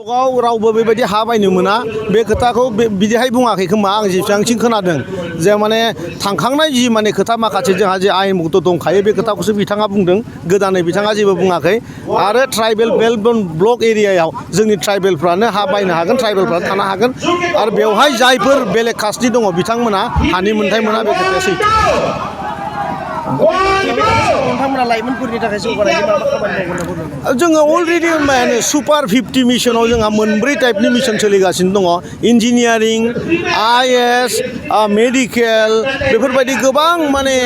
गाव रावबो बेबायदि हा बायनो मोना बे खोथाखौ बिदिहाय बुङाखै खोमा आं जेसेबांसिम खोनादों जे माने थांखांनाय जि माने खोथा माखासे जोंहा जे आयेन मुक्त दंखायो बे खोथाखौसो बिथाङा बुंदों गोदानै बिथाङा जेबो बुङाखै आरो ट्राइबेल बेल्ट ब्लक एरियायाव जोंनि ट्राइबेलफ्रानो हा बायनो हागोन ट्राइबेलफ्रानो थानो हागोन आरो बेवहाय जायफोर बेलेग कास्टनि दङ बिथांमोना हानि मोन्थाय मोना बे खोथाया सैथो नोंथांमोना लाइमोनफोरनि थाखाय जौगानायनि मा खामानि मावगोन जोङो अलरेडि माने सुपार 50 मिशनाव जोंहा मोनब्रै टाइपनि मिशन सोलिगासिनो दङ इन्जिनियारिं IAS मेडिकेल बेफोरबायदि गोबां माने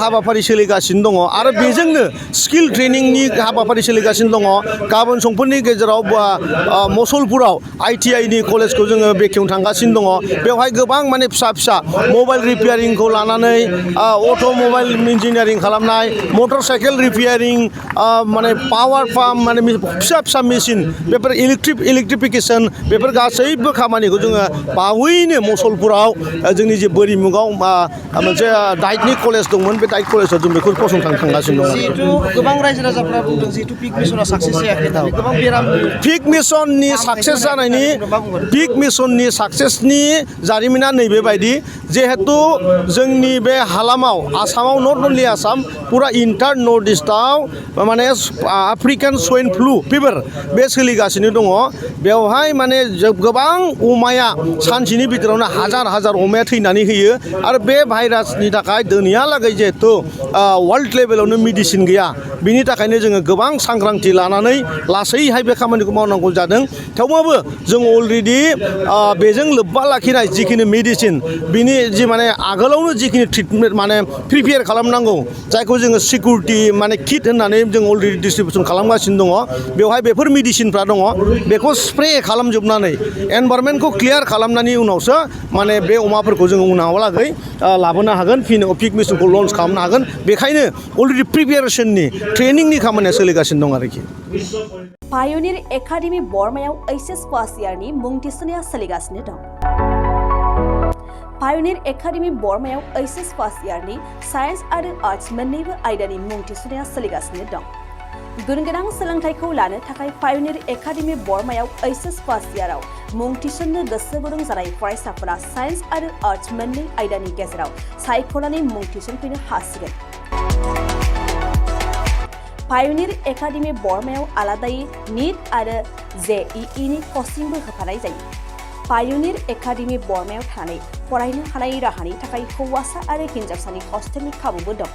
हाबाफारि सोलिगासिनो दङ आरो बेजोंनो स्किल ट्रेनिंनि हाबाफारि सोलिगासिनो दङ गाबोन समफोरनि गेजेराव मसलपुराव ITI नि कलेजखौ जोङो बेखेवनो थांगासिनो दङ बेवहाय गोबां माने फिसा फिसा मबाइल रिपेयारिंखौ लानानै अट'मबाइल इन्जिनियारिं खालामनाय मटर साइकेल रिपेयारिं माने पावार पाम्प माने फिसा फिसा मेसिन बेफोर इलेक्ट्रिफिकेसन बेफोर गासैबो खामानिखौ जोङो बावैनो मसलपुराव जोंनि जे बोरिमुगाव मोनसे डाइटनि कलेज दंमोन बे डाइट कलेजाव जों बेखौ फसंथानो थांगासिनो दं जिहेथु गोबां रायजो राजाफ्रा बुंदों जिहेथु पिक मिशना साक्सेस जायाखै होननानै गोबां बेराम पिक मिशननि साक्सेस जानायनि पिक मिशननि साक्सेसनि जारिमिना नैबेबायदि जिहेतु जोंनि बे हालामाव आसामाव नट अनलि आसाम पुरा इन्टार नर्थ इस्टआव माने आफ्रिकान स्वाइन फ्लु फिभार बे सोलिगासिनो दङ बेवहाय माने गोबां अमाया सानसेनि बिथोरावनो हाजार हाजार अमाया थैनानै होयो आरो बे भाइरासनि थाखाय दिनैहालागै जिहेतु वर्ल्ड लेभेलावनो मेडिसिन गैया बिनि थाखायनो जोङो गोबां सांग्रांथि लानानै लासैहाय बे खामानिखौ मावनांगौ जादों थेवब्लाबो जों अलरेडि बेजों लोब्बा लाखिनाय जिखिनि मेडिसिन बिनि जि माने आगोलावनो जिखिनि ट्रिटमेन्ट माने प्रिपेयार खालामनांगौ जायखौ जोङो सिकिउरिटि माने किट होननानै जों अलरेडि डिस्ट्रिबिउसन खालामगासिनो दङ बेवहाय बेफोर मेडिसिनफ्रा दङ बेखौ स्प्रे खालामजोबनानै एनभायरनमेन्टखौ क्लियार खालामनायनि उनावसो माने बे अमाफोरखौ जोङो उनावहालागै लाबोनो हागोन पिक मिशनखौ लन्च खालामनो हागोन बेखायनो अलरेडि प्रिपेरेसननि ट्रेनिंनि खामानिया सोलिगासिनो दं आरोखि पायनियर एकाडेमि बरमायाव HS पास इयारनि मुं थिसननाया सोलिगासिनो दं पायनियर एकाडेमि बरमायाव HS पास इयारनि साइन्स आरो आर्ट्स मोन्नैबो आयदानि मुं थिसननाया सोलिगासिनो दं गुनगोनां सोलोंथाइखौ लानो थाखाय पायनियर एकाडेमि बरमायाव HS पास इयाराव मुं थिसननो गोसो गुदुं जानाय फरायसाफोरा साइन्स आरो आर्ट्स मोन्नै आयदानि गेजेराव सायख'नानै मुं थिसनफैनो हासिगोन पायनियर एकाडेमि बरमायाव आलादायै नीट आरो JEE नि कचिंबो होफानाय जायो पायनियर एकाडेमि बरमायाव थानानै फरायनो हानाय राहानि थाखाय हौवासा आरो हिन्जावसानि हस्टेलनि खाबुबो दं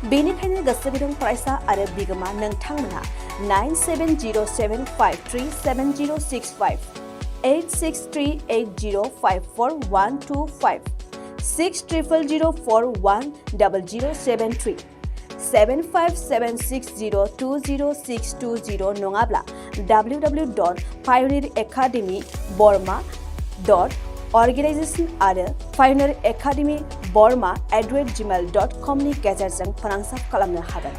बेनिखायनो गोसो गुदुं फरायसा आरो बिगोमा नोंथांमोनहा 9707537065 8638054125 6000410073 7576020620 नङाब्ला www.pioneeracademyborma.organization आरो pioneeracademyborma@gmail.com नि गेजेरजों फोनांजाब खालामनो हागोन।